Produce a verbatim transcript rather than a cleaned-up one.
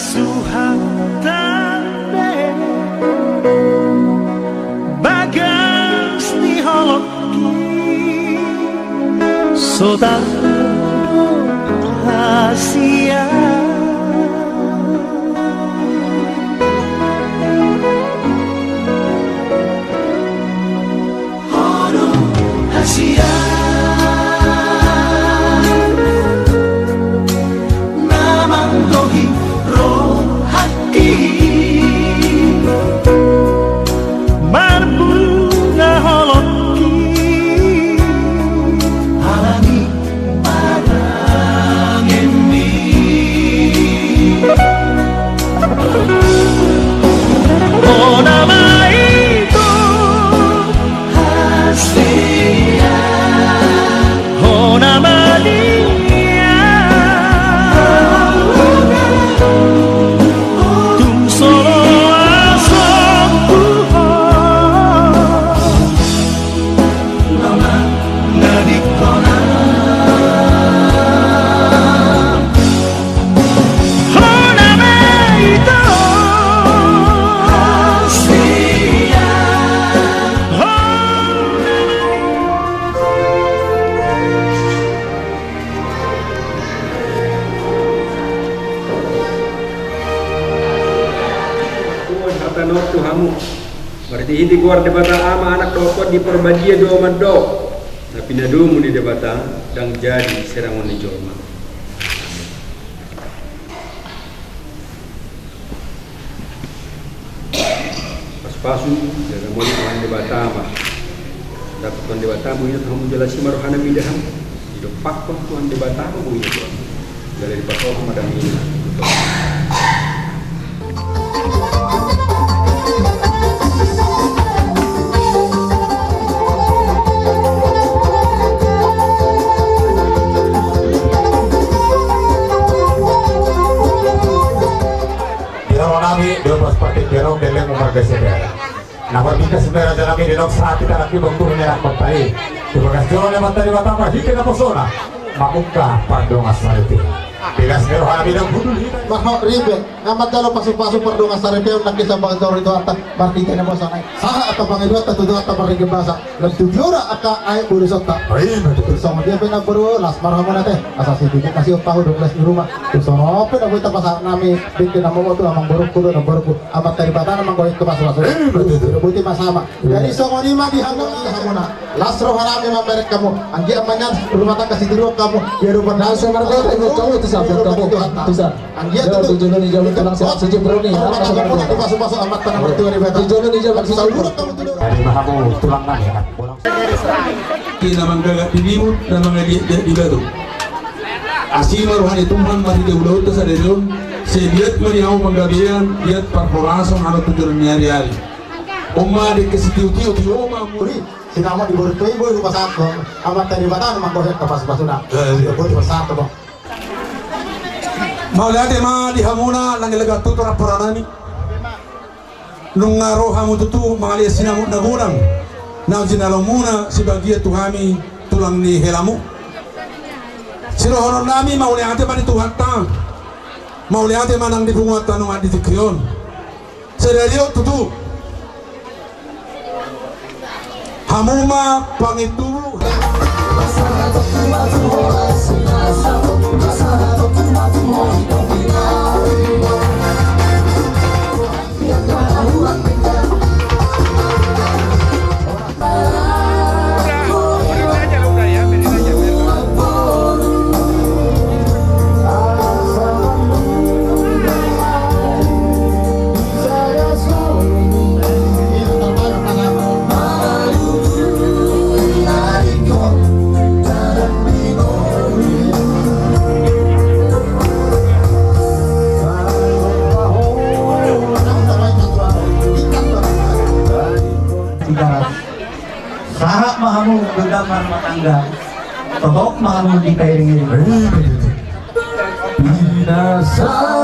Suhat tande bagas ni holongki, so tardo hasian. Hasian na manggohi rohangki, marbunga holongki alani parangenmi. Hona ma ito hasian, hona ma nian tung so loas ho tu ho. Tuhan, hata na on tu hamu. Marhitehite goar Debata Ama, Anak dohot Tondi Parbadia do mandok. Na pinadomu ni Debata ndang jadi serangon ni jolma. Pasupasu, jaga mauliate Tuhan Debata ma. Dapot Tuhan Debata, bohina tu hamu jala asi ma rohana mida hamu. Didompakhon Tuhan Debata ma bohina tu hamu. Jala dipasahat ma damena. Di roha nami, di opas partingkian on, denggan marga Sipera. Na marbintas ma raja nami, di naung sahat hita nangkin, bangku ni anak bangsa i. Di bagas joro ni Amanta Debata, marhite naposona, mamungka pardongansaripeon. Di las ni roha nami, ndang hundul hita. Mahot ripe, nga manjalo pasupasu pardongansaripeon nangkin sian bagas joro ni Tuhanta, marhite naposona i. Sahat angka pangidoanta tu Tuhanta marningkin basa. Laos tu jora angka aek bolonta. Ima tutu. Songon dia pe namboru, las ma rohamuna ate. Asa sidikit na siop pahu dung las ni ruma. Tung songon on pe na boi tapasahat nami, dengke na mamboan tu amangborungku dohot namborungku. Amanta Debata na manggohi pasupasu. Ima tutu. Boti ma sama. Jadi songon i ma di hamu, di hamuna. Las roha nami mambereng hamu. Anggiat ma nian rumah tangga sitiruon hamu. Biar rumah tangga. Langsung margoto, margoto, tu sa, tu sa. Anggiat tu jolo ni jolo tulang sehat sejuk beroni. Pasupasu Amanta na martua Debata. Tu jolo ni jolo sehat. Jadi ma hamu tulang nami. Di na manggagak di limut, na mangaliatliat di batu. Asi ma roha ni Tuhan marhite ulaonta sadari on, sai liat ma di hamu panggabean, liat parhorasan, anak tujuan ni ari-ari. On ma dengke sitiotio, tio ma muri. Sinamot di boru tu i, boi hupasahat, Amanta Debata na manggohi angka pasupasuna. Boi hupasahat, Bang. Mauliate ma di hamuna, nang legan tutu ramparana nami. Nunga ro hamu tutu mangaliat sinamot na godang na jinalomuna sibagian tu hami tulang ni helamu. Sidohonon nami mauliate ma di Tuhanta. Mauliate ma nang di punguanta nunga di tingki on. Sadari on tutu hamu ma pangintubu. Sahat ma hamu gabe marumah tangga, totop ma hamu dipairing-iring. Binasa.